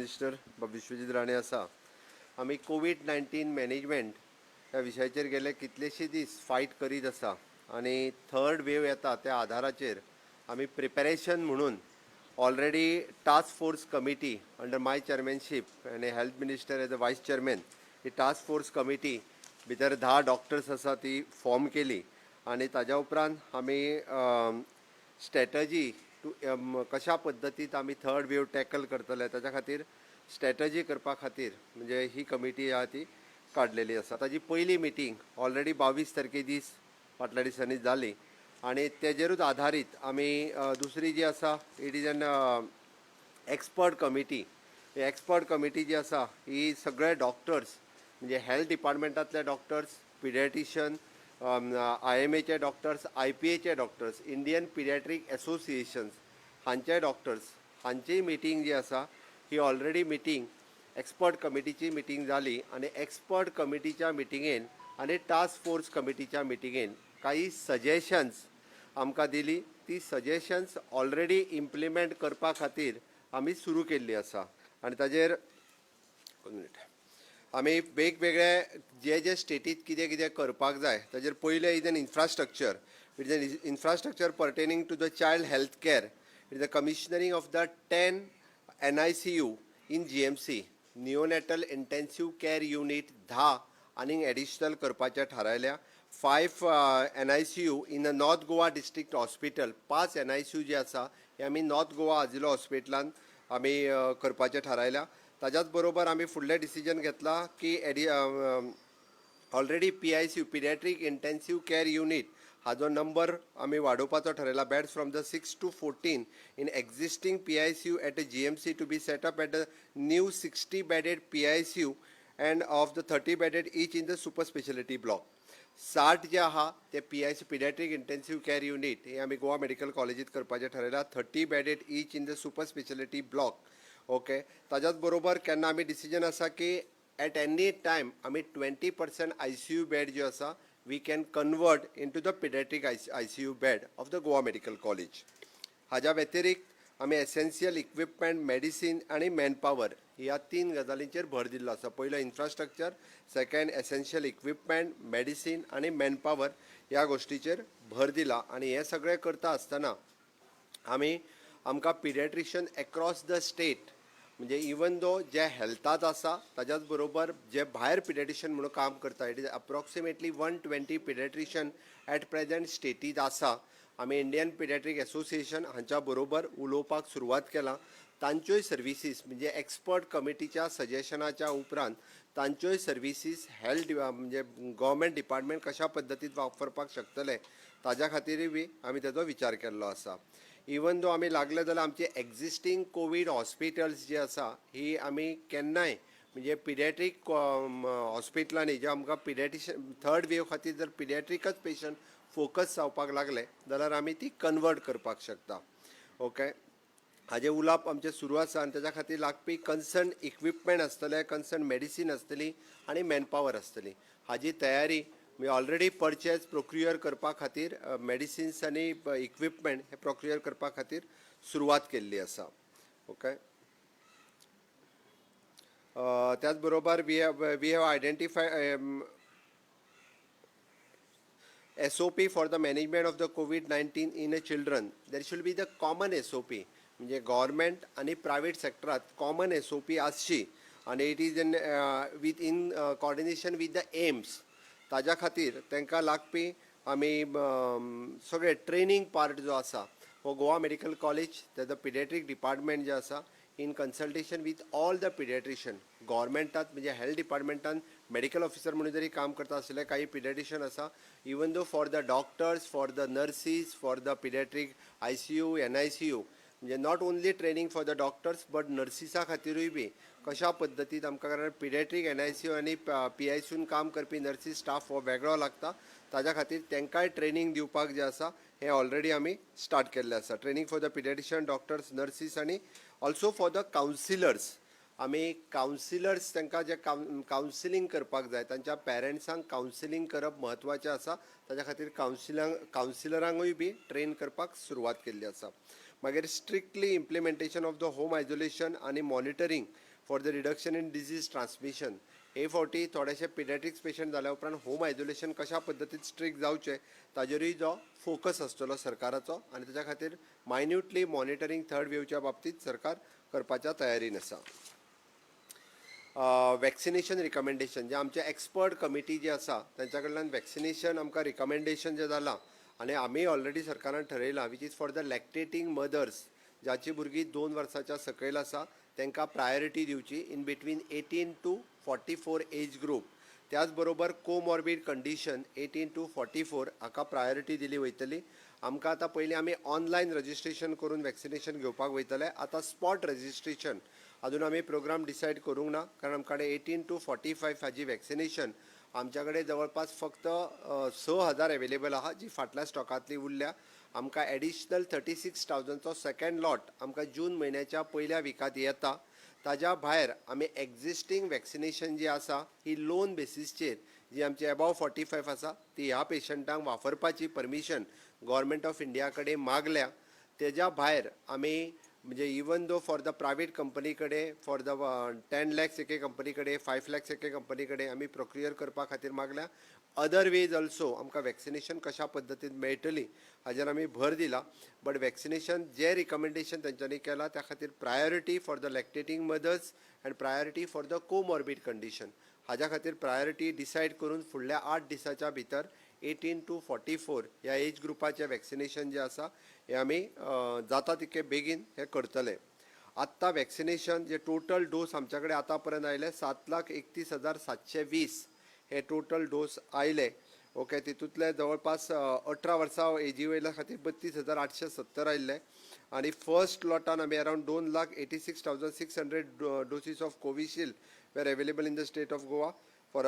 Minister बाब विश्वजीत राणे आसा. आमी कोवीड 19 मॅनेजमेंट ह्या विशयाचेर गेले कितलेशे दीस फायट करीत आसा आनी थर्ड वेव येता त्या आधाराचेर आमी प्रिपेरेशन म्हणून already task force committee under my chairmanship आनी health minister as a vice chairman, he task force committee भितर 10 डॉक्टर्स आसा, ती फॉर्म केली आनी ताज्या उपरांत आमी स्ट्रॅटजी टू कशा पद्दतीत आमी थर्ड वेव टॅकल करतले, ताच्या खातीर स्ट्रॅटजी करपा खातीर म्हणजे ही कमिटी आहा ती काडलेली आसा. ताजी पयली मिटींग ऑलरेडी 22 तारखे दीस फाटल्या दिसांनी जाली आनी तेजेरूच आधारीत आमी दुसरी जी आसा, it is an expert committee. He expert committee जी आसा, ही सगळे डॉक्टर्स, म्हणजे हेल्थ डिपार्टमेंटांतले डॉक्टर्स, पिडियाट्रिशियन, आयएमएचे डॉक्टर्स, आयपीएचे डॉक्टर्स, इंडियन पिडियाट्रीक एसोसिएशन्स हांचे डॉक्टर्स, हांची मिटींग जी आसा, ही ऑलरेडी मिटींग, एक्सपर्ट कमिटीची मिटींग जाली आनी एक्सपर्ट कमिटीच्या मिटिंगेन आनी टास्क फोर्स कमिटीच्या मिटिंगेन काही सजेशन्स आमकां दिली. ती सजेशन्स ऑलरेडी इम्प्लिमेंट करपा खातीर आमी सुरू केल्ली आसा आनी ताजेर, एक मिनीट, आमी वेगवेगळे जे जे स्टेटीत कितें कितें करपाक जाय ताजेर. पयलें is an infrastructure. It is an infrastructure pertaining to the child health care. It is the commissioning of the 10 NICU in GMC, neonatal intensive care unit 10 आनीक एडिशनल करपाचें थारायल्या. 5 NICU in the North Goa District Hospital, पांच एनआयसीयू जे आसा हे आमी north Goa आजिलो हॉस्पिटलान आमी करपाचें थारायल्या. ताज्याच बरोबर आमी फुडलें डिसिजन घेतलां की एडी already PICU, pediatric intensive care unit, हाजो नंबर आमी वाडोवपाचो ठरयला, beds from the 6 to 14 in existing PICU at GMC to be set up at the new 60 bedded PICU and of the 30 bedded each in the super speciality block. 60 जे आहा ते PIC, pediatric intensive care unit, हे आमी Goa medical कॉलेजीत करपाचें ठरयलां, 30 bedded each in the super speciality block, okay. ताज्याच बरोबर केन्ना आमी decision आसा की एट एनी टायम आमी 20% आयसीयू बेड ज्यो आसा, we can convert into the pediatric ICU bed of the Goa Medical College. हाज्या व्यतिरिक्त आमी एसेन्शियल इक्विपमेंट, मेडिसीन आनी मॅनपावर ह्या तीन गजालींचेर भर दिल्लो आसा. पयलो infrastructure, second essential equipment, medicine आनी मॅनपावर ह्या गोश्टीचेर भर दिला. आनी हें सगळें करता आसतना आमी आमकां पिडियाट्रिशियन एक्रॉस the state, म्हणजे इवन दो जे हेल्थात आसा, ताज्याच बरोबर जे भायर पिडियाट्रिशियन म्हणून काम करता, it is approximately 120 pediatrician at present स्टेटीत आसा. आमी इंडियन पिडियाट्रीक एसोसिएशन हांच्या बरोबर उलोवपाक सुरवात केलां. तांच्योय सर्विसीस, म्हणजे एक्सपर्ट कमिटीच्या सजेशनाच्या उपरांत तांच्योय सर्विसीस हेल्थ, म्हणजे गव्हर्मेंट डिपार्टमेंट कशा पद्दतीन वापरपाक शकतले, ताज्या खातीरूय बी आमी तेजो विचार केल्लो आसा. इवन दो आमी लागले जाल्यार आमचे एक्झिस्टींग कोवीड हॉस्पिटल्स जी आसा, ही आमी केन्नाय, म्हणजे पिडियाट्रीक हॉस्पिटलांनी जे आमकां पिडियाट्रिशन, थर्ड वेव खातीर जर पिडियाट्रिकच पेशंट फोकस जावपाक लागले जाल्यार आमी ती कन्वर्ट करपाक शकता, ओके. हाजे उलोवप आमचें सुरू आसा आनी ताच्या खातीर लागपी कन्सर्न इक्विपमेंट आसतले, कन्सर्न मेडिसीन आसतली आनी मॅनपावर आसतली. हाजी तयारी म्हणजे ऑलरेडी परचेज, प्रोक्युअर करपा खातीर मेडिसिन्स आनी इक्विपमेंट हे प्रोक्युअर करपा खातीर सुरवात केल्ली आसा, ओके. त्याच बरोबर we have identify SOP for the management of the COVID-19 in a children. There should be the common SOP. म्हणजे गव्हर्मेंट आनी प्रायवेट सेक्टरात कॉमन एसओपी आसची आनी it is in with in coordination with the AIIMS. ताज्या खातीर तांकां लागपी आमी सगळे ट्रेनींग पार्ट जो आसा, हो गोवा मेडिकल कॉलेज, ताजो पिडियाट्रीक डिपार्टमेंट जे आसा, in consultation with all the pediatrician, गव्हर्मेंटात म्हणजे हेल्थ डिपार्टमेंटान मेडिकल ऑफिसर म्हणून जरी काम करता आशिल्ले काही पिडियाट्रिशियन आसा, even though for the doctors, for the nurses, for the pediatric ICU, NICU, म्हणजे not only training for the doctors but नर्सिसा खातीरूय बी कशा पद्दतीन आमकां, कारण पिडियाट्रीक एनआयसीयू आनी पीआयसीयून काम करपी नर्सीस स्टाफ हो वेगळो लागता, ताज्या खातीर तांकांय ट्रेनींग दिवपाक जें आसा हें ऑलरेडी आमी स्टार्ट केल्लें आसा. Training for the pediatrician, doctors, nurses आनी ऑल्सो फॉर the कावन्सिलर्स. आमी कावन्सिलर्स, तांकां जे कावन्सिलींग करपाक जाय, तांच्या पेरंट्सांक कावन्सिलींग करप म्हत्वाचें आसा, ताच्या खातीर कावन्सिलरांकूय बी ट्रेन करपाक सुरवात केल्ली आसा. मागीर strictly implementation of the home isolation आनी monitoring for the reduction in disease transmission. हे फावटी थोडेशे पिडियाट्रिक्स पेशंट जाल्या उपरांत होम आयजोलेशन कशा पद्दतीन स्ट्रिक्ट जावचें ताजेरूय जो फोकस आसतलो सरकाराचो आनी ताच्या खातीर मायन्युटली मॉनिटरींग थर्ड वेवच्या बाबतींत सरकार करपाच्या तयारीन आसा. वॅक्सिनेशन रिकमेंडेशन जे आमचे एक्सपर्ट कमिटी जी आसा, तांच्या कडल्यान वॅक्सिनेशन आमकां रिकमेंडेशन जें जालां आनी आमी ऑलरेडी सरकारान ठरयलां, which is for the lactating mothers, जाची भुरगीं 2 वर्साच्या सकयल आसा तांकां प्रायोरिटी दिवची in between 18 to 44 age group. त्याच बरोबर comorbid condition 18 to 44 हाका प्रायोरिटी दिली वयतली. आमकां आतां पयलीं आमी ऑनलायन रजिस्ट्रेशन करून वॅक्सिनेशन घेवपाक वयतले. आतां स्पॉट रजिस्ट्रेशन अजून आमी प्रोग्राम डिसायड करूंक ना, कारण आमकां कडेन 18 टू 45 हाजी वॅक्सिनेशन आमच्या कडेन जवळपास फक्त 6,000 एवेलेबल आहा, जी फाटल्या स्टॉकांतली उरल्या. आमकां एडिशनल 36,000चो सेकंड लॉट आमकां जून म्हयन्याच्या पयल्या विकांत येता. ताज्या भायर आमी एग्जिस्टींग वॅक्सिनेशन जी आसा ही लोन बेसीसचेर जी आमची एबाव 45 आसा ती ह्या पेशंटांक वापरपाची परमिशन गव्हर्मेंट ऑफ इंडिया कडेन मागल्या. तेज्या भायर आमी म्हणजे even though for the private company कडेन फॉर the 10 lakhs एके कंपनी कडेन, 5 लॅक्स एके कंपनी कडेन आमी प्रोक्युअर करपा खातीर मागल्या. अदर वेज ऑल्सो आमकां वॅक्सिनेशन कशा पद्दतीन मेळटली हाजेर आमी भर दिला. बट वॅक्सिनेशन जे रिकमेंडेशन तेंच्यांनी केलां त्या खातीर priority for the lactating mothers and priority for the comorbid condition हाज्या खातीर प्रायोरिटी डिसायड करून फुडल्या 8 दिसाच्या भितर 18 टू 44 ह्या एज ग्रुपाचें वॅक्सिनेशन जें आसा हें आमी जाता तितके बेगीन हें करतले. आत्तां वॅक्सिनेशन जे टोटल डोस आमच्या कडेन आतां पर्यंत आयले, 7,31,720 हे टोटल डोस आयले. ओके, तितूंतले जवळपास 18 वर्सां एजी वयल्या खातीर 32,870 आयिल्ले आनी फर्स्ट लॉटान आमी around 2,86,600 doses of Covishield were available in the state of Goa for.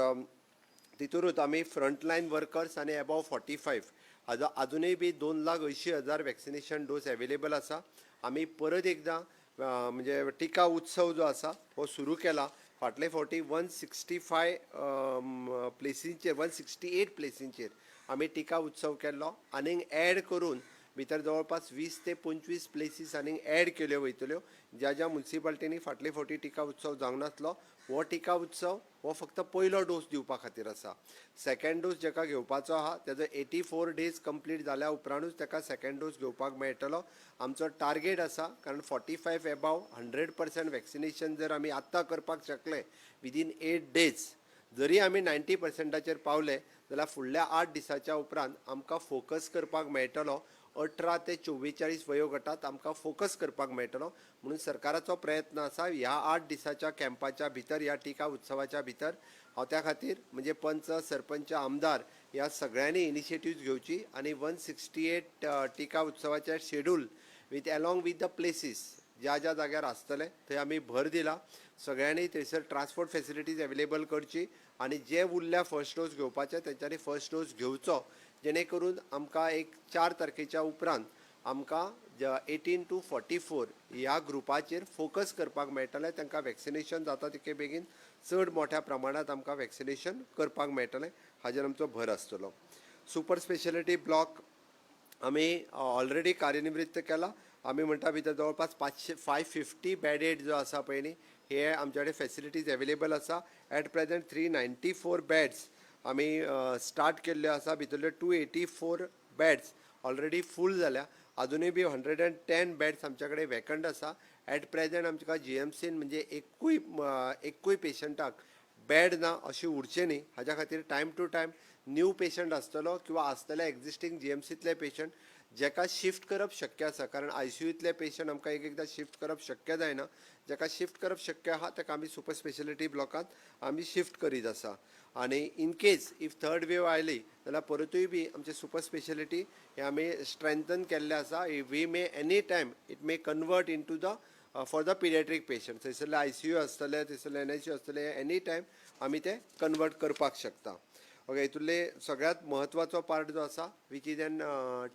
तितूनच आमी फ्रंटलायन वर्कर्स आनी एबाव 45 हाजो अजुनूय बी 2,80,000 वॅक्सिनेशन डोस एवेलेबल आसा. आमी परत एकदां म्हणजे टिका उत्सव जो आसा हो सुरू केला. फाटले फावटी 165 प्लेसींचेर, 168 प्लेसींचेर आमी टिका उत्सव केल्लो. आनीक एड करून भितर जवळपास 20 ते 25 प्लेसीस आनीक एड केल्यो वयतल्यो, ज्या ज्या मुन्सिपालिटींनी फाटले फावटी टिका उत्सव जावंक नासलो. हो टिका उत्सव हो फक्त पयलो डोस दिवपा खातीर आसा. सेकंड डोस जेका घेवपाचो आहा तेजो 84 डेज कंप्लीट जाल्या उपरांतूच ताका सेकंड डोस घेवपाक मेळटलो. आमचो टार्गेट आसा, कारण 45 above 100% vaccination जर आमी आत्तां करपाक शकले, विदीन 8 डेज जरी आमी 90 पर्संटाचेर पावले जाल्यार फुडल्या 8 दिसाच्या उपरांत आमकां फोकस करपाक मेळटलो. 18 ते 44 वयोगटात आमकां फोकस करपाक मेळटलो. म्हणून सरकाराचो प्रयत्न आसा ह्या 8 दिसाच्या कॅम्पाच्या भितर, ह्या टिका उत्सवाच्या भितर. हांव त्या खातीर म्हणजे पंच, सरपंच, आमदार ह्या सगळ्यांनी इनिशिएटीव घेवची आनी 168 टिका उत्सवाचे schedule with along with the places ज्या ज्या जाग्यार आसतले थंय आमी भर दिला. सगळ्यांनी थंयसर ट्रान्सपोर्ट फेसिलिटीज अवेलेबल करची आनी जे उरल्या फर्स्ट डोस घेवपाचे तेंच्यांनी फर्स्ट डोस घेवचो, जेणे करून आमकां एक 4 तारखेच्या उपरांत आमकां 18 टू 44 ह्या ग्रुपाचेर फोकस करपाक मेळटलें. तांकां वॅक्सिनेशन जाता तितके बेगीन चड मोठ्या प्रमाणांत आमकां वॅक्सिनेशन करपाक मेळटलें, हाजेर आमचो भर आसतलो. सुपर स्पेशलिटी ब्लॉक आमी ऑलरेडी कार्यनिवृत्त केला. आमी म्हणटा भितर जवळपास 500, 550 बेडेड जो आसा पळय न्ही, हे आमच्या कडेन फेसिलिटीज एवेलेबल आसा. At present 394 beds आमी स्टार्ट केल्ल्यो आसा. भितरल्यो 284 beds already full जाल्या. अजुनूय बी 110 बेड्स आमच्या कडेन वेकंट आसा. एट प्रेझेंट आमकां जीएमसीन म्हणजे एकूय पेशंटाक बेड ना अशी उरचें न्ही, हाज्या खातीर time to time new patient आसतलो किंवा आसतले एग्जिस्टींग जीएमसींतले पेशंट जेका शिफ्ट करप शक्य आसा, कारण आयसीयूंतले पेशंट आमकां एक एकदां शिफ्ट करप शक्य जायना. जेका शिफ्ट करप शक्य आहा ताका आमी सुपर स्पेशलिटी ब्लॉकांत आमी शिफ्ट करीत आसा. आनी in case if third wave आयली जाल्यार परतूय बी आमचे सुपर स्पेशलिटी हे आमी स्ट्रेंथन केल्ले आसा. We may any time it may convert into the for the pediatric patient. थंयसरले ICU आसतले, थंयसरले एनआयसीयू आसतले, एनी टायम आमी ते कन्वर्ट करपाक शकता. ओके, हितूंतले सगळ्यांत म्हत्वाचो पार्ट जो आसा, which is an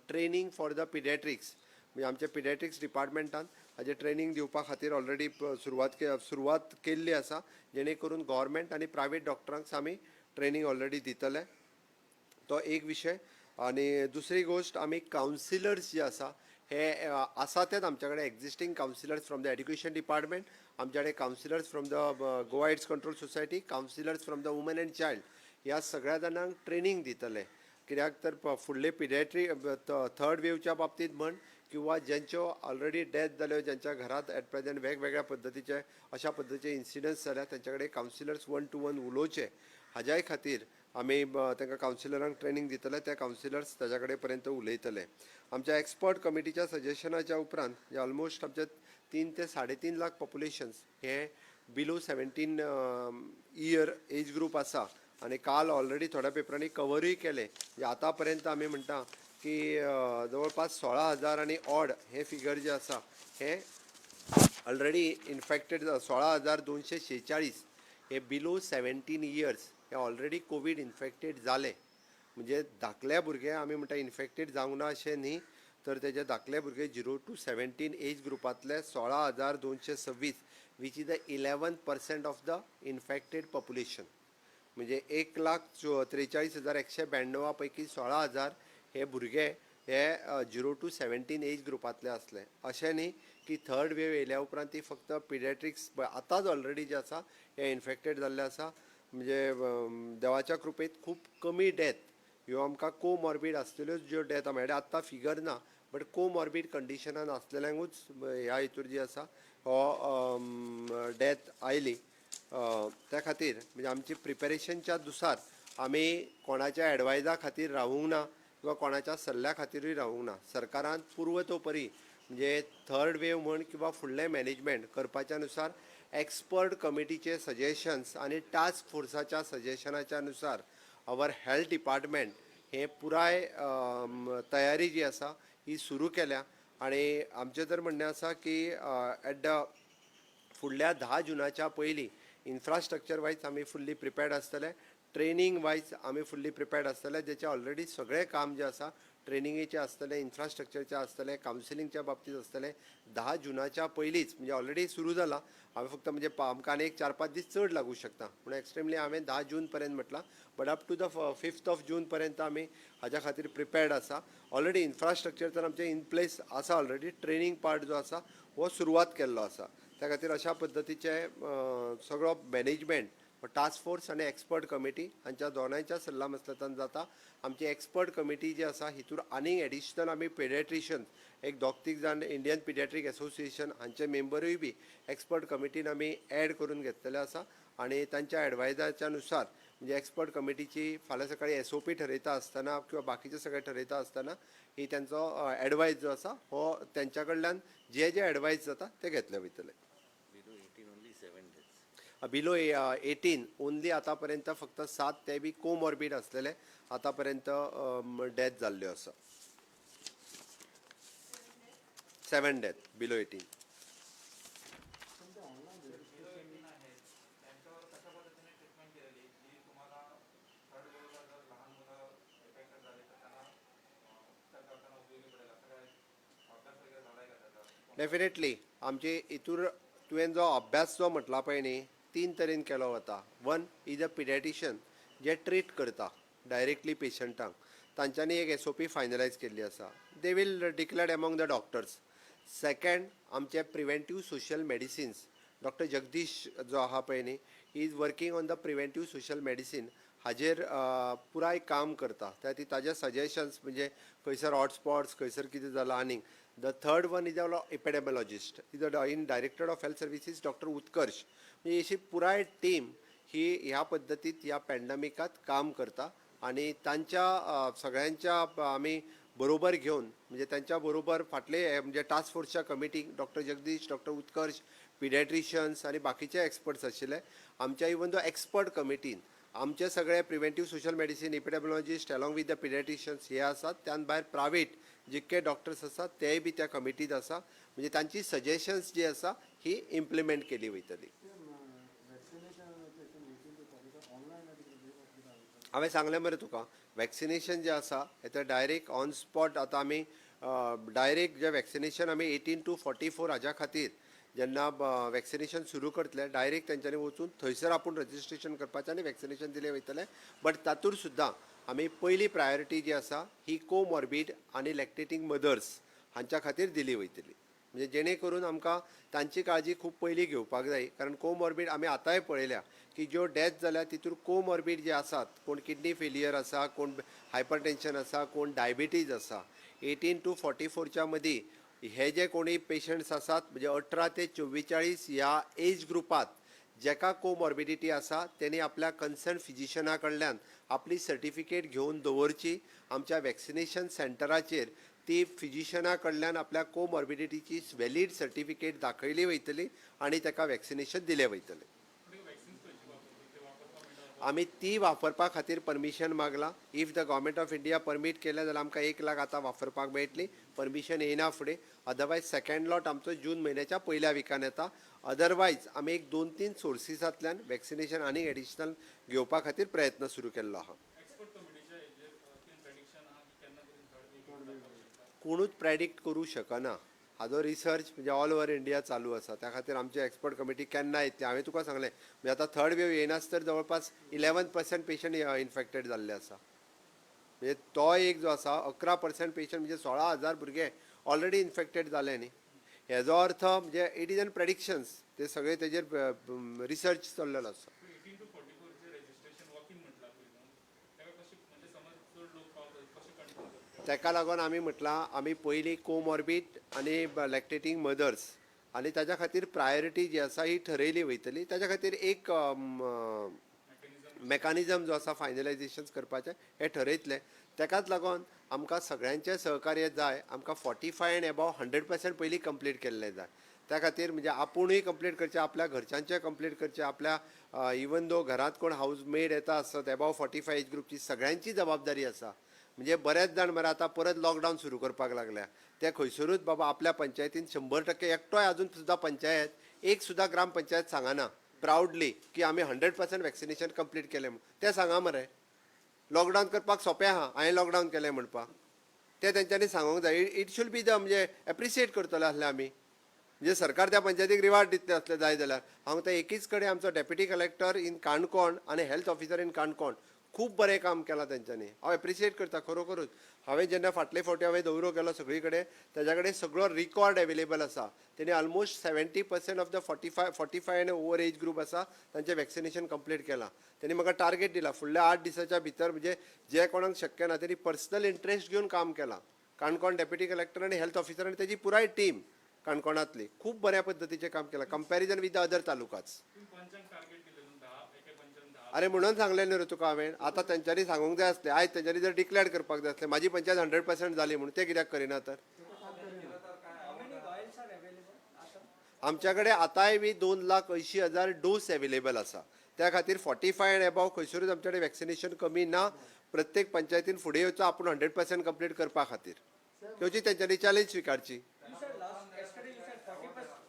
training for the pediatrics, म्हणजे आमच्या पिडियाट्रिक्स डिपार्टमेंटान हाजें ट्रेनींग दिवपा खातीर ऑलरेडी सुरवात केल्ली आसा, जेणे करून गव्हर्मेंट आनी प्रायवेट डॉक्टरांक आमी ट्रेनींग ऑलरेडी दितले. तो एक विशय. आनी दुसरी गोश्ट, आमी कावन्सिलर्स जे आसा हे आसा तेच आमच्या कडेन existing counsellors from the education department, आमच्या कडेन counsellors from the Goa AIDS Control Society, counsellors from the women and child, ह्या सगळ्या जाणांक ट्रेनींग दितले. कित्याक तर फुडले पिडियाट्री थर्ड वेवच्या बाबतींत म्हण किंवा ज्यांच्यो ऑलरेडी डेथ जाल्यो, ज्यांच्या घरात एट प्रेझेंट वेगवेगळ्या पद्दतीचे अशा पद्दतीचे इन्सिडंट्स जाल्या, तेंच्या कडेन कावन्सिलर्स वन टू वन उलोवचे, हाज्याय खातीर आमी तांकां कावन्सिलरांक ट्रेनींग दितले. त्या कावन्सिलर्स ताज्या कडेन पर्यंत उलयतले. आमच्या एक्सपर्ट कमिटीच्या सजेशनाच्या उपरांत जे ऑलमोस्ट आमचे 3 ते 3.5 लाख पॉप्युलेशन्स हे below 17 year age group आसा आनी काल ऑलरेडी थोड्या पेपरांनी कवरूय केले. म्हणजे आतां पर्यंत आमी म्हणटा की जवळपास 16,000 आनी ऑड हे फिगर जे आसा हे ऑलरेडी इन्फेक्टेड, 16,246 हे बिलो 17 इयर्स हे ऑलरेडी कोवीड इन्फेक्टेड जाले. म्हणजे धाकले भुरगे आमी म्हणटा इन्फेक्टेड जावंक ना अशें न्ही, तर तेजे धाकले भुरगे 0 two 17 as ग्रुपांतले 16,226, which is the 11% of the infected population. म्हणजे 1,43,192 पैकी 16,000 हे भुरगे हे 0 टू 17 एज ग्रुपांतले आसले. अशें न्ही की थर्ड वेव येयल्या उपरांत ती फक्त पिडियाट्रिक्स, आतांच ऑलरेडी जे आसा हे इन्फेक्टेड जाल्ले आसा. म्हणजे देवाच्या कृपेत खूब कमी डेथ ह्यो आमकां कोमॉर्बीड आसलेल्योच ज्यो डेथ मेळटा, आत्तां फिगर ना, बट कोमॉर्बीड कंडिशनान आसलेल्यांकूच ह्या हितूर जी आसा हो डेथ आयली. त्या खातीर म्हणजे आमची प्रिपेरेशनच्या दुसार आमी कोणाच्या एडवायजा खातीर रावूंक ना किंवा कोणाच्या सल्ल्या खातीरूय रावूंक ना. सरकारान पूर्वतोपरी म्हणजे थर्ड वेव म्हण किंवा फुडलें मॅनेजमेंट करपाच्या नुसार एक्सपर्ट कमिटीचे सजेशन्स आनी टास्क फोर्साच्या सजेशनाच्या नुसार our health department हे पुराय तयारी जी आसा ही सुरू केल्या. आनी आमचें तर म्हणणें आसा की एट the फुडल्या 10 जुनाच्या पयलीं इन्फ्रास्ट्रक्चर वायज आमी फुल्ली प्रिपेर्ड आसतले, ट्रेनींग वायज आमी फुल्ली प्रिपेर्ड आसतले, जेचे ऑलरेडी सगळें काम जें आसा ट्रेनिंगेचें आसतलें, इन्फ्रास्ट्रक्चरचें आसतलें, कावन्सिलिंगच्या बाबतींत आसतलें. 10 जुनाच्या पयलींच म्हणजे ऑलरेडी सुरू जालां. हांवें फक्त म्हणजे आमकां आनी एक 4-5 दीस चड लागूं शकता पूण एक्स्ट्रिमली हांवें 10 जून पर्यंत म्हटलां, but up to the 5th of June पर्यंत आमी हाज्या खातीर प्रिपेर्ड आसा. ऑलरेडी इन्फ्रास्ट्रक्चर तर आमचें इन प्लेस आसा, ऑलरेडी ट्रेनींग पार्ट जो आसा हो सुरवात केल्लो आसा. त्या खातीर अशा पद्दतीचे सगळो मॅनेजमेंट टास्क फोर्स आनी एक्सपर्ट कमिटी हांच्या दोनांयच्या सल्ला मसलतान जाता. आमची एक्सपर्ट कमिटी जी आसा हितूर आनीक एडिशनल आमी पेडियाट्रिशियन एक दोग तीग जाण, इंडियन पिडियाट्रीक एसोसिएशन हांचे मेंबरूय बी एक्सपर्ट कमिटीन आमी एड करून घेतलेले आसा. आनी तांच्या एडवायजाच्या नुसार म्हणजे एक्सपर्ट कमिटीची फाल्यां सकाळी एसओपी ठरयता आसतना किंवा बाकीचे सगळे ठरयता आसतना ही तांचो एडवायज जो आसा हो तेंच्या कडल्यान जे जे एडवायज जाता ते घेतले वयतले. Below 18 only seven deaths. Below 18 only आतापर्यंत फक्त सात, ते बी कोमॉर्बीड असलेले आतापर्यंत डेथ जाल्ल्यो आसा. Seven death below 18. आहेत त्यांच्यावर कशा पद्धतीने ट्रीटमेंट केलेली, जी तुम्हाला थर्ड वेवला जर लहान मुलं इफेक्टेड झाले तर त्यांना उपचार करताना उपयोगी पडेल, असं काय अभ्यास वगैरे झालाय का त्याचा? डेफिनेटली. आमचे हितूर तुवें जो अभ्यास जो म्हटला पळय न्ही, तीन तरेन केलो वता. वन is a पिडियाट्रिशियन जे ट्रीट करता डायरेक्टली पेशंटांक, तांच्यांनी एक एसओपी फायनलायज केल्ली आसा, they will declare among the doctors. Second, आमचे preventive social medicines, doctor Jagdish जो आहा पळय न्ही, he is working on the preventive social medicine, हाजेर पुराय काम करता. त्या खातीर ताजे सजेशन्स म्हणजे खंयसर हॉटस्पॉट्स, खंयसर कितें जालां. आनीक the third one is our epidemiologist is a in Director of Health Services Doctor Utkarsh. म्हणजे अशी पुराय टीम ही ह्या पद्दतीत ह्या पॅन्डमिकात काम करता आनी तांच्या सगळ्यांच्या आमी बरोबर घेवन म्हणजे तांच्या बरोबर फाटले म्हणजे टास्क फोर्सच्या कमिटीक डॉक्टर जगदीश, डॉक्टर उत्कर्ष, पिडियाट्रिशियन्स आनी बाकीचे एक्सपर्ट्स आशिल्ले. आमच्या इवन दो एक्सपर्ट कमिटीन आमचे सगळे preventive social medicine, epidemiologist along with the pediatricians हे आसात. त्यान भायर प्रायवेट जितके डॉक्टर्स आसात तेय बी त्या कमिटीत आसा. म्हणजे तांची सजेशन्स जी आसा ही इम्प्लिमेंट केली वयतली. Vaccination online. हांवें सांगलें मरे तुका, वॅक्सिनेशन जें आसा हें डायरेक्ट ऑन स्पॉट. आतां आमी डायरेक्ट जें वॅक्सिनेशन आमी 18 टू 44 हाज्या खातीर जेन्ना वॅक्सिनेशन सुरू करतले, डायरेक्ट तेंच्यांनी वचून थंयसर आपूण रजिस्ट्रेशन करपाचें आनी वॅक्सिनेशन दिलें वयतलें. बट तातूंत सुद्दां आमी पयली प्रायोरिटी जी आसा ही कोमॉर्बीड आनी लॅक्टेटींग मदर्स. हांच्या खातीर दिली वयतली. म्हणजे जेणे करून आमकां तांची काळजी खूब पयलीं घेवपाक जाय, कारण कोमॉर्बीड आमी आतांय पळयल्या की ज्यो डेथ जाल्या तितूर कोमॉर्बीड जे आसात, कोण किडनी फेलियर आसा, कोण हायपरटेन्शन आसा, कोण डायबिटीज आसा. 18 टू 44च्या मदीं हे जे कोणी पेशंट्स आसात, म्हणजे 18 ते 44 ह्या एज ग्रुपात जेका कोमॉर्बिडिटी आसा, तेणी आपल्या कन्सर्न फिजिशना कडल्यान आपली सर्टिफिकेट घेवन दवरची. आमच्या वॅक्सिनेशन सेंटराचेर ती फिजिशना कडल्यान आपल्या कोमॉर्बिडिटीची व्हॅलीड सर्टिफिकेट दाखयली वयतली आनी ताका वॅक्सिनेशन दिलें वयतलें. आमी ती वापरपा खातीर permission मागलां. If the Government of India permit केलें जाल्यार आमकां 1 लाख आतां वापरपाक मेळटली, परमिशन येयना फुडें. अदरवायज सेकंड लॉट आमचो जून म्हयन्याच्या पयल्या विकान येता. अदरवायज आमी एक दोन तीन सोर्सिसांतल्यान वॅक्सिनेशन आनीक एडिशनल घेवपा खातीर प्रयत्न सुरू केल्लो आहा. एक्सपर्ट कमिटीच्या हेजेर कितें प्रेडिक्शन आहा की केन्ना तरी थर्ड वेव? कोणूच प्रेडिक्ट करूं शकना. हाजो रिसर्च म्हणजे ऑल ओवर इंडिया चालू आसा. त्या खातीर आमची एक्सपर्ट कमिटी केन्ना येतली, हांवें तुका सांगलें, म्हणजे आतां थर्ड वेव येयनासतर जवळपास 11% पेशंट इन्फेक्टेड जाल्ले आसा. म्हणजे तो एक जो आसा 11% पेशंट, म्हणजे 16,000 भुरगे ऑलरेडी इन्फेक्टेड जाले न्ही. हेजो अर्थ म्हणजे it is an predictions. ते सगळे तेजेर रिसर्च चल्लेलो आसा. 18 टू 44चे रजिस्ट्रेशन वॉक इन म्हटलां पळय न्हू, ताका कशें, म्हणजे समज चड लोक पावतात, कशें कंट्रोल करता? ताका लागून आमी म्हटलां, आमी पयलीं कोमॉर्बीड आनी लॅक्टेटींग मदर्स आनी ताच्या खातीर प्रायोरिटी जी आसा ही ठरयली वयतली. ताच्या खातीर एक मेकानिजम जो आसा फायनलायझेशन करपाचें हें ठरयतले. ताकाच लागून आमकां सगळ्यांचें सहकार्य जाय. आमकां 45 and above 100% पयलीं कंप्लीट केल्लें जाय. त्या खातीर म्हणजे आपुणूय कंप्लीट करचें, आपल्या घरच्यांचें कंप्लीट करचें, आपल्या इवन दो घरांत कोण हावज मेड येता आसत एबाव 45 एज ग्रुपची, सगळ्यांची जबाबदारी आसा. म्हणजे बरेच जाण मरे आतां परत लॉकडावन सुरू करपाक लागल्या. ते खंयसरूच बाबा आपल्या पंचायतीन 100% एकटोय अजून सुद्दां पंचायत, एक सुद्दां ग्रामपंचायत सांगना प्रावडली की आमी 100% वॅक्सिनेशन कंप्लीट केलें म्हूण. तें सांगा मरे. लॉकडावन करपाक सोंपें आहा, हांवें लॉकडावन केलें म्हणपाक. तें तेंच्यांनी सांगूंक जाय. It should be the म्हणजे एप्रिशिएट करतले आसले आमी, म्हणजे सरकार त्या पंचायतीक रिवार्ड दितले आसले जाय जाल्यार. हांव सांगता, एकीच कडेन आमचो डेप्युटी कलेक्टर इन काणकोण आनी हेल्थ ऑफिसर इन काणकोण खूब बरें काम केलां तेंच्यांनी. हांव एप्रिशिएट करता खरोखरूच. हांवें जेन्ना फाटले फावटी हांवें दौरो केलो सगळी कडेन, तेज्या कडेन सगळो रिकॉर्ड एवेलेबल आसा. तेणी almost 70% of the 45 and over age group आसा तांचें वॅक्सिनेशन कंप्लीट केलां. तेणी म्हाका टार्गेट दिला फुडल्या 8 दिसाच्या भितर, म्हणजे जे कोणाक शक्य ना, तेणी पर्सनल इंट्रस्ट घेवन काम केलां. काणकोण डेप्युटी कलेक्टर आनी हेल्थ ऑफिसर आनी तेजी पुराय टीम काणकोणांतली खूब बऱ्या पद्दतीचें काम केलां comparison with the other talukas. तुम्ही पंचांक टार्गेट दिले न्हू, 10, एका पंचान 10? अरे, म्हणून सांगलें न्ही रे तुका हांवें. आतां तेंच्यांनी सांगूंक जाय आसलें, आयज तेंच्यांनी जर डिक्लेअर करपाक जाय आसलें म्हाजी पंचायत 100% जाली म्हणून, ते कित्याक करिना तर? How many vials are available? आता? आमच्या कडेन आतांय बी 2,80,000 डोस एवेलेबल आसा. त्या खातीर 45 एंड एबाव खंयसरूच आमचे कडेन वॅक्सिनेशन कमी ना. प्रत्येक पंचायतीन फुडें येवचो आपूण 100% कंप्लीट करपा खातीर. घेवची तेंच्यांनी challenge स्विकारची. You said last, yesterday you said 40%,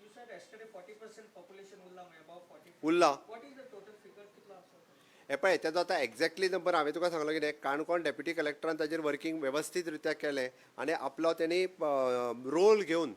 you said yesterday 40% population उरला above 40. उरला. What is the total figure कितलो आसा? हे पळय, तेजो आतां एक्झॅक्टली नंबर हांवें तुका सांगलो कितें, काणकोण डेप्युटी कलेक्टरान ताजेर वर्किंग वेवस्थीत रित्या केलें आनी आपलो तेणी रोल घेवन,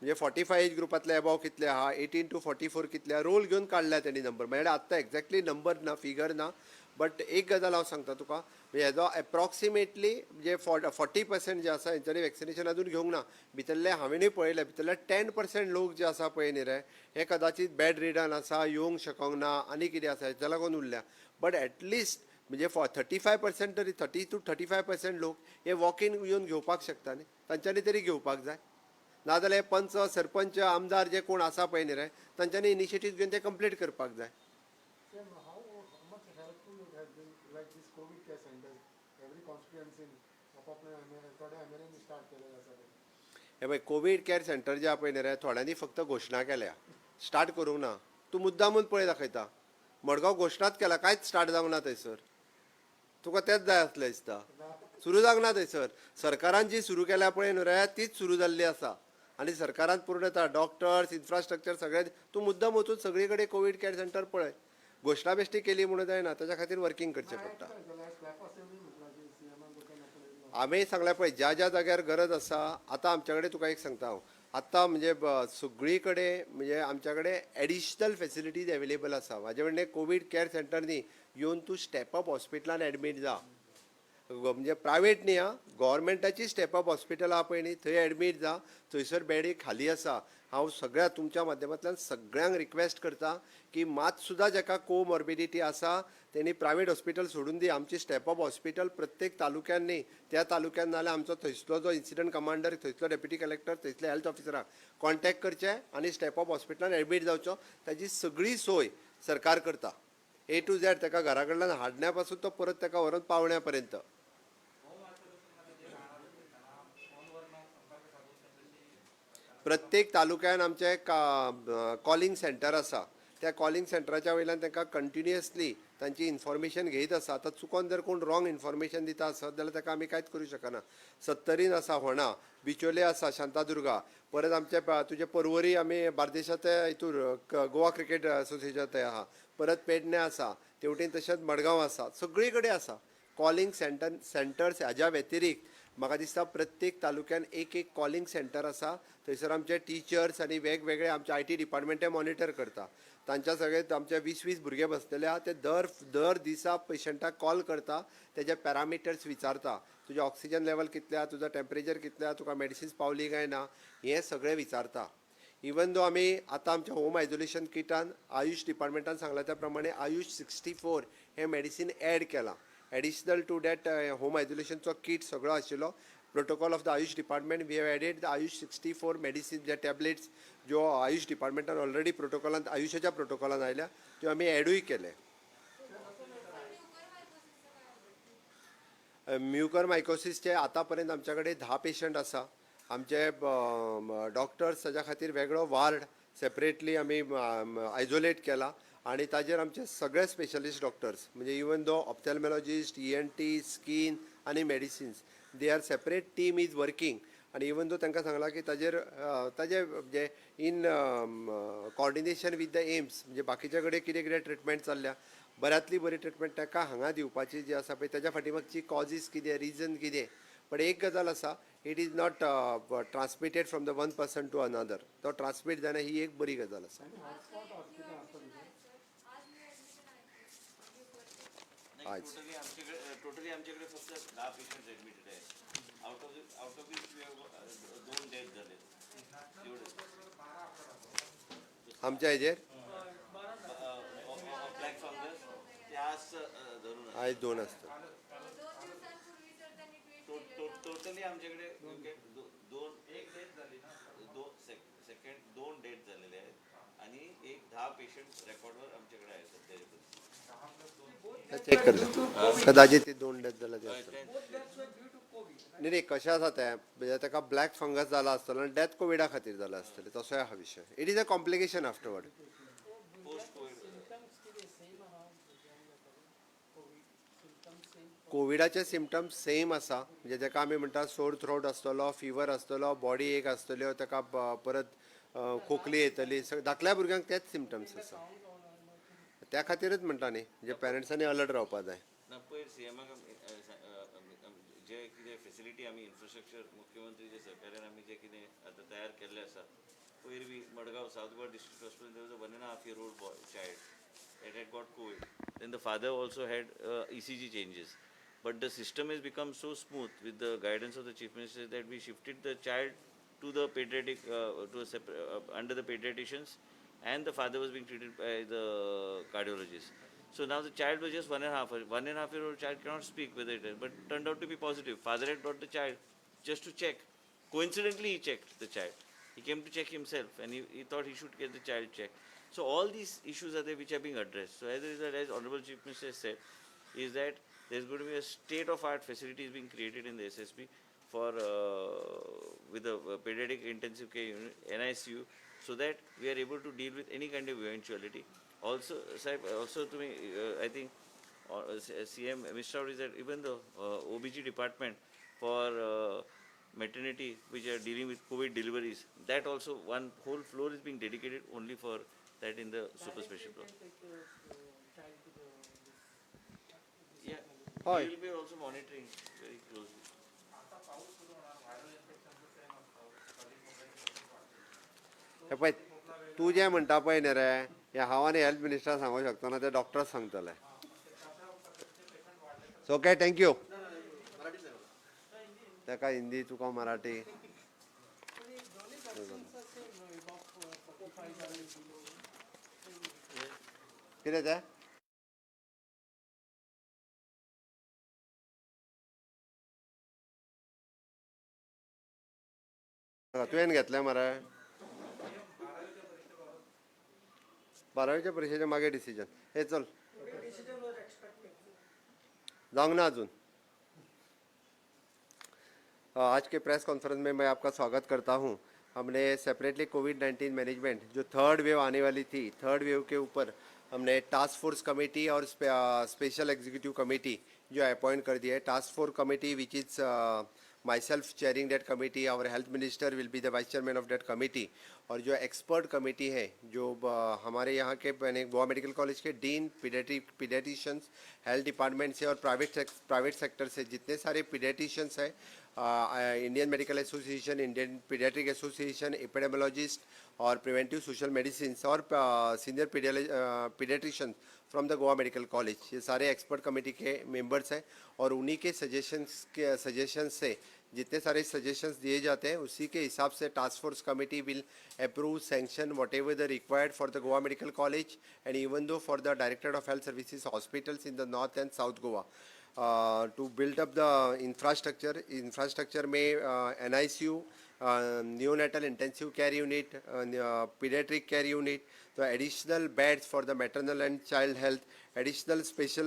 म्हणजे 45 एज ग्रुपांतले एबाव कितले आहा, 18 टू 44 कितले आहा, रोल घेवन काडल्या तेणी नंबर. म्हणजे आत्तां एक्झॅक्टली नंबर ना, फिगर ना, बट एक गजाल हांव सांगता तुका, म्हणजे हेजो एप्रॉक्सिमेटली म्हणजे 40% जे आसा हेंच्यांनी वॅक्सिनेशन अजून घेवंक ना. भितरले हांवेनूय पळयलें, भितरले 10% लोक जे आसा पळय न्ही रे, हे कदाचीत बेड रिडन आसा, येवंक शकोंक ना आनी कितें आसा हेच्या लागून उरल्या. बट एटलिस्ट म्हणजे फॉ 35% तरी, 30 टू 35% लोक हे वॉक इन येवन घेवपाक शकता न्ही, तांच्यांनी तरी घेवपाक जाय. नाजाल्यार पंच, सरपंच, आमदार जे कोण आसा पळय न्ही रे, तांच्यांनी इनिशिएटीव घेवन ते कंप्लीट करपाक जाय. Sir, how much helpful it has been, like this COVID care centers, every constituency आपापले थोडे एमएलए स्टार्ट केलेले आसा ते. हे पळय, कोवीड केअर सेंटर जे आहा पळय न्ही रे, थोड्यांनी फक्त घोशणा केल्या, स्टार्ट करूंक ना. तूं मुद्दामून पळय दाखयता, मडगांव घोशणाच केला, कांयच स्टार्ट जावंक ना थंयसर. तुका तेंच जाय आसलें दिसता. सुरू जावंक ना थंयसर. सरकारान जी सुरू केल्या पळय न्हू रे, तीच सुरू जाल्ली आसा आनी सरकारान पूर्णता डॉक्टर्स, इन्फ्रास्ट्रक्चर सगळें. तूं मुद्दम वचून सगळी कडेन कोवीड केअर सेंटर पळय. घोशणा बेश्टी केली म्हणून जायना, ताच्या खातीर वर्किंग करचें पडटा. जाल्यार स्लॅप असेंब्ली म्हटलां की सीएमान वचून आपणें आमी सांगल्या पळय, ज्या ज्या जाग्यार गरज आसा. आतां आमच्या कडेन, तुका एक सांगता हांव, आतां म्हणजे सगळी कडेन म्हणजे आमच्या कडेन एडिशनल फेसिलिटीज एवेलेबल आसा. म्हाजें म्हणणें कोवीड केअर सेंटर न्ही, येवन तूं स्टेप अप हॉस्पिटलान एडमीट जा. म्हणजे प्रायवेट न्ही आं, गोवोरमेंटाची स्टेप अप हॉस्पिटल आहा पळय न्ही, थंय एडमीट जा. थंयसर बेडी खाली आसा. हांव सगळ्या तुमच्या माध्यमांतल्यान सगळ्यांक रिक्वेस्ट करता की मात सुद्दां जाका कोमॉर्बिडिटी आसा तेणी प्रायवेट हॉस्पिटल सोडून दी. आमची स्टेप अप हॉस्पिटल प्रत्येक तालुक्यान न्ही, त्या तालुक्यान नाल्यार आमचो थंयसलो जो इन्सिडंट कमांडर, थंयसलो डेप्युटी कलेक्टर, थंयसले हेल्थ ऑफिसराक कॉन्टॅक्ट करचे आनी स्टेप अप हॉस्पिटलान एडमीट जावचो. ताजी सगळी सोय सरकार करता, ए टू झॅड. ताका घरा कडल्यान हाडण्या पासून तो परत ताका व्हरोन पावण्या पर्यंत. प्रत्येक तालुक्यान आमचें कॉलिंग सेंटर आसा. त्या कॉलिंग सेंटराच्या वयल्यान तांकां कंटिन्युअसली तांची इन्फॉर्मेशन घेयत आसा. आतां चुकोन जर कोण रॉंग इन्फॉर्मेशन दिता आसत जाल्यार ताका आमी कांयच करूं शकना. सत्तरीन आसा, होणा, बिचोले आसा, शांतादुर्गा, परत आमचे तुजे परवरी, आमी बार्देशांत हितूर गोवा क्रिकेट एसोसिएशन थंय आहा, परत पेडणे आसा तेवटेन, तशेंच मडगांव आसा, सगळी कडेन आसा कॉलिंग सेंटर्स. हाज्या व्यतिरिक्त म्हाका दिसता प्रत्येक तालुक्यान एक एक कॉलिंग सेंटर आसा. थंयसर आमचे टिचर्स आनी वेगवेगळे आमचे IT डिपार्टमेंटे मॉनिटर करता. तांच्या सगळे आमचे 20 20 भुरगे बसलेले आहा. ते दर दर दिसा पेशंटाक कॉल करता, तेजे पॅरामिटर्स विचारता, तुजें ऑक्सिजन लेवल कितलें आहा, तुजो टेम्परेचर कितलें आहा, तुका मेडिसिन्स पावली काय ना, हें सगळें विचारता. इवन दो आमी आतां आमच्या होम आयसोलेशन किटान आयुश डिपार्टमेंटान सांगला त्या प्रमाणे आयुश 64 हें मेडिसीन एड केलां. एडिशनल टू that home आयसोलेशनचो कीट सगळो आशिल्लो protocol of the AYUSH department, we have added the AYUSH 64 medicine. J tablets ज्यो आयुश डिपार्टमेंटान ऑलरेडी प्रोटोकॉलान, आयुशाच्या प्रोटोकॉलान आयल्या, त्यो आमी एडूय केले. म्युकर मायकोसिसचे आतां पर्यंत आमच्या कडेन 10 पेशंट आसा. आमचे डॉक्टर्स ताच्या खातीर वेगळो वार्ड सेपरेटली आमी आयजोलेट केला आनी ताजेर आमचे सगळे स्पेशलिस्ट डॉक्टर्स, म्हणजे even though ophthalmologist, ENT, skin आनी medicines, they are separate team is working. आनी इवन दो तांकां सांगलां की ताजेर ताजे म्हणजे in coordination with the AIIMS, म्हणजे बाकीच्या कडेन कितें कितें ट्रिटमेंट चल्ल्या, बऱ्यांतली बरी ट्रिटमेंट ताका हांगा दिवपाची जी आसा पळय, ताच्या फाटी मागची कॉजीस कितें, रिजन कितें. पण एक गजाल आसा, it is not transmitted from the one person to another. तो ट्रान्समीट जायना, ही एक बरी गजाल आसा. आनी हॉटस्पॉट हॉस्पिटल आसता तिथे? नाही. आज. टोटली आमच्याकडे फक्त 10 पेशंट ऍडमिटेड आहे. आउट ऑफ दोन डेथ झाले, एवढे. आमच्या हेजेर ब्लॅक फंगस ते आज धरून आहे. आयज दोन आसता. टोटली आमच्याकडे you can दोन, एक डेथ झाली ना, दोन सेकंड, दोन डेथ झालेले आहेत आणि एक 10 पेशंट रेकॉर्डवर आमच्याकडे आहे सध्याच्या परिस्थितीत. चेक करता, कदाचित ते दोन डेथ जाल्या ते आसतले. Both deaths were due to COVID. न्ही न्ही, कशें आसा तें, म्हणजे ताका ब्लॅक फंगस जाला आसतलो आनी डेथ कोविडा खातीर जाला आसतली, तसोय आहा विशय. It is a complication afterward. Post Covid. Symptoms कितें सेम आहा भुरग्यांक जाताले कोवीड सिमटम्स सेम? कोविडाचे सिमटम्स सेम आसा. म्हणजे ताका आमी म्हणटा सोर थ्रोट आसतलो, फिवर आसतलो, बॉडी एक आसतल्यो, ताका परत खोकली येतली. धाकल्या भुरग्यांक तेच सिमटम्स आसा. त्या खातीरच म्हणटा न्ही, म्हणजे पेरंट्सांनी अलर्ट रावपा जाय. ना, पयर सीएमाक जे कितें फेसिलिटी आमी इन्फ्रास्ट्रक्चर मुख्यमंत्रीच्या सहकार्यान आमी जे कितें आतां तयार केल्लें आसा, पयर बी Madgaon South Goa District Hospital there was a 1.5 year old boy child that had got COVID. Then the father also had ECG changes. But the system has become so smooth with the guidance of the Chief Minister that we shifted the child to the pediatric, to a separate, under the pediatricians, and the father was being treated by the cardiologist. So now the child was just 1.5. A 1.5 year old child cannot speak whether it is, but turned out to be positive. Father had brought the child just to check. Coincidentally, he checked the child. He came to check himself and he thought he should get the child checked. So all these issues are there which are being addressed. So as a result, as Honorable Chief Minister has said, is that there's going to be a state-of-art facility is being created in the SSB for with a pediatric intensive care unit, NICU, so that we are able to deal with any kind of eventuality. Also, Sahib, also to me, I think CM missed out is that even the OBG department for maternity, which are dealing with COVID deliveries, that also one whole floor is being dedicated only for that in the super special block. Take the child to the this Yeah, हय. We will be also monitoring very closely. आता पाऊस सुरू होणार, viral इन्फेक्शनचं same असतं, सर्दी खोकल्याची. हे पळय, तूं जें म्हणटा पळय न्ही रे, हें हांव आनी हेल्थ मिनिस्टर सांगूंक शकतना, ते डॉक्टर्स सांगतले. Okay, thank you. ताका हिंदी, तुका मराठी. दोन्ही वॅक्सिन्स सेम न्हय, 45 आनी बिलो. कितें तें? तुवें घेतलें मरे 12वीच्या परिक्षेच्या मागीर डिसिजन हे. चल. Decision was expected. जाऊंगा ना अजून. आज के प्रेस कॉन्फ्रेंस में मैं आपका स्वागत करता हूं. हमने सेपरेटली कोविड-19 मैनेजमेंट, जो थर्ड वेव आने वाली थी, थर्ड वेव के ऊपर हमने टास्क फोर्स कमेटी और स्पेशल एग्जीक्यूटिव कमेटी जो अपॉइंट कर दिया है. Task force committee, which is myself chairing that committee, our health minister will be the vice chairman of that committee. और जो expert committee है, जो हमारे यहाँ के, मैंने गोवा मेडिकल कॉलेज के डीन, पीडियाट्रिशियंस, हेल्थ डिपार्टमेंट से और प्राइवेट प्राइवेट सेक्टर से जितने सारे पीडियाट्रिशियंस हैं, Indian Medical Association, Indian Pediatric Association, epidemiologist Aur preventive social medicine Aur senior pediatrician from the Goa Medical College, ये सारे एक्सपर्ट कमेटी के मेंबर्स हैं और उन्हीं के सजेशन से, जितने सारे सजेशंस दिए जाते हैं, उसी के हिसाब से task force committee will approve, sanction whatever the required for the Goa Medical College and even though for the Directorate of Health Services hospitals in the North and South Goa to build up the infrastructure. Infrastructure में NICU, neonatal intensive care unit, pediatric care unit, तो additional beds for the maternal and child health, additional special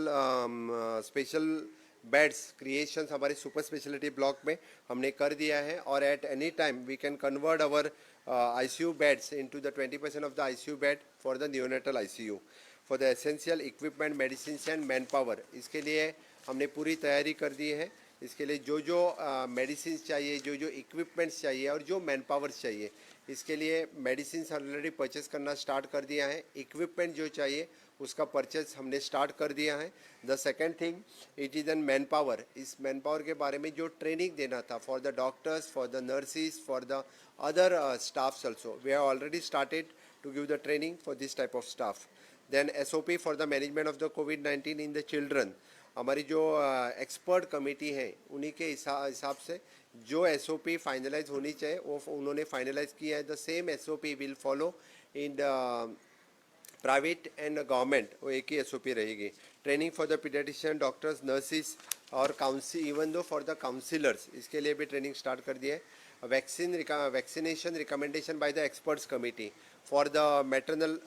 beds creation हमारे super speciality block में हमने कर दिया है और at any time we can convert our ICU beds into the 20% of the ICU bed for the neonatal ICU, for the essential equipment, medicine and man power. इसके लिए हमने पूरी तैयारी कर दी है. इसके लिए जो जो मेडिसिन चाहिए, जो जो इक्विपमेंट्स चाहिए और जो मैन पावर्स चाहिए, इसके लिए मेडिसिन ऑलरेडी परचेस करना स्टार्ट कर दिया है. इक्विपमेंट जो चाहिए, उसका परचेस हमने स्टार्ट कर दिया है. The second thing, it is an man power. Is main power K बारे में जो ट्रेनिंग देना था for the doctors, for the nurses, for the other staffs also, we have already started to give the training for this type of staff. Then SOP for the management of the COVID-19 in the children. हमारी जो expert committee है, उन्हीं K हिसाब से जो SOP finalise होनी चाहिए, वो उन्होंने finalise किया है. The same SOP will follow in the private and government. वो एक ही एसओपी रहेगी. Training for the pediatrician, doctors, nurses Aur council, even though for the counsellors, इसके लिए भी ट्रेनिंग स्टार्ट कर दी है. Vaccination recommendation by the experts committee for the maternal,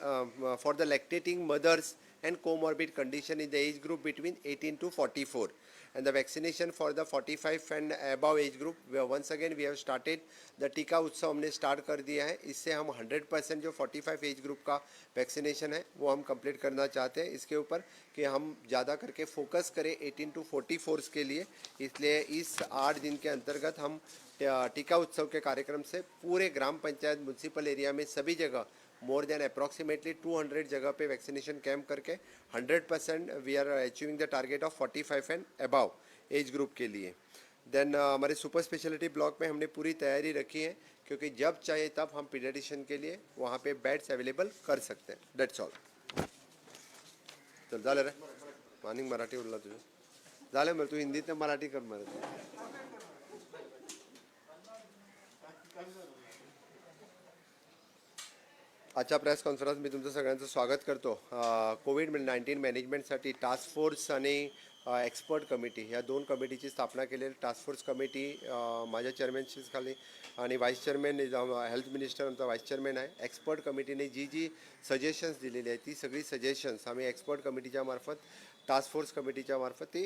for the lactating mothers and comorbid condition in the age group between 18 to 44, and the vaccination for the 45 and above age group, where once again we have started the टीका उत्सव हमने start कर दिया है. इससे हम 100% जो 45 age group का vaccination है, वो हम complete करना चाहते हैं. इसके ऊपर कि हम ज़्यादा करके फोकस करें 18 टू 44 के लिए, इसलिए इस 8 दिन के अंतर्गत हम टीका उत्सव के कार्यक्रम से पूरे ग्राम पंचायत, म्यूनसिपल एरिया में सभी जगह मोर देन अप्रॉक्सीमेटली 200 जगह पे वैक्सीनेशन कैंप करके 100% we are achieving the target of 45 and above age group K लिए. Then हमारे सुपर स्पेशलिटी ब्लॉक में हमने पूरी तैयारी रखी है, क्योंकि जब चाहे तब हम पीडियाट्रिशियन के लिए वहाँ पे बेड्स अवेलेबल कर सकते हैं. That's all. चल, झालं रे. मॉर्निंग. मराठी उरला तुझं. झालं मग, तू हिंदीत मराठी कर मराठी. आजच्या प्रेस कॉन्फरन्स मी तुमचं सगळ्यांचं स्वागत करतो. कोविड-19 मॅनेजमेंटसाठी टास्क फोर्स आणि एक्सपर्ट कमिटी ह्या दोन कमिटीची स्थापना केलेली. टास्क फोर्स कमिटी माझ्या चेअरमॅनशिपखाली आणि व्हाईस चेअरमॅन, हेल्थ मिनिस्टर आमचा व्हाईस चेअरमॅन आहे. एक्सपर्ट कमिटीने जी जी सजेशन्स दिलेली आहेत, ती सगळी सजेशन्स आम्ही एक्सपर्ट कमिटीच्या मार्फत, टास्क फोर्स कमिटीच्या मार्फत ती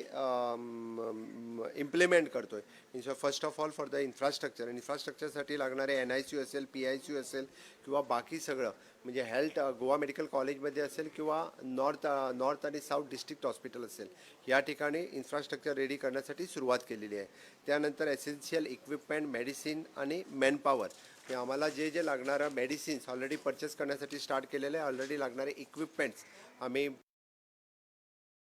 इम्प्लिमेंट करतो आहे. First of all, for the infrastructure, इन्फ्रास्ट्रक्चरसाठी लागणारे एनआयसीयू असेल, पीआयसीयू असेल किंवा बाकी सगळं, म्हणजे हेल्थ गोवा मेडिकल कॉलेजमध्ये असेल किंवा नॉर्थ नॉर्थ आणि साऊथ डिस्ट्रिक्ट हॉस्पिटल असेल, या ठिकाणी इन्फ्रास्ट्रक्चर रेडी करण्यासाठी सुरुवात केलेली आहे. त्यानंतर एसेन्शियल इक्विपमेंट, मेडिसिन आणि मॅनपॉवर हे आम्हाला जे जे लागणारं मेडिसिन्स ऑलरेडी परचेस करण्यासाठी स्टार्ट केलेलं आहे. ऑलरेडी लागणारे इक्विपमेंट्स आम्ही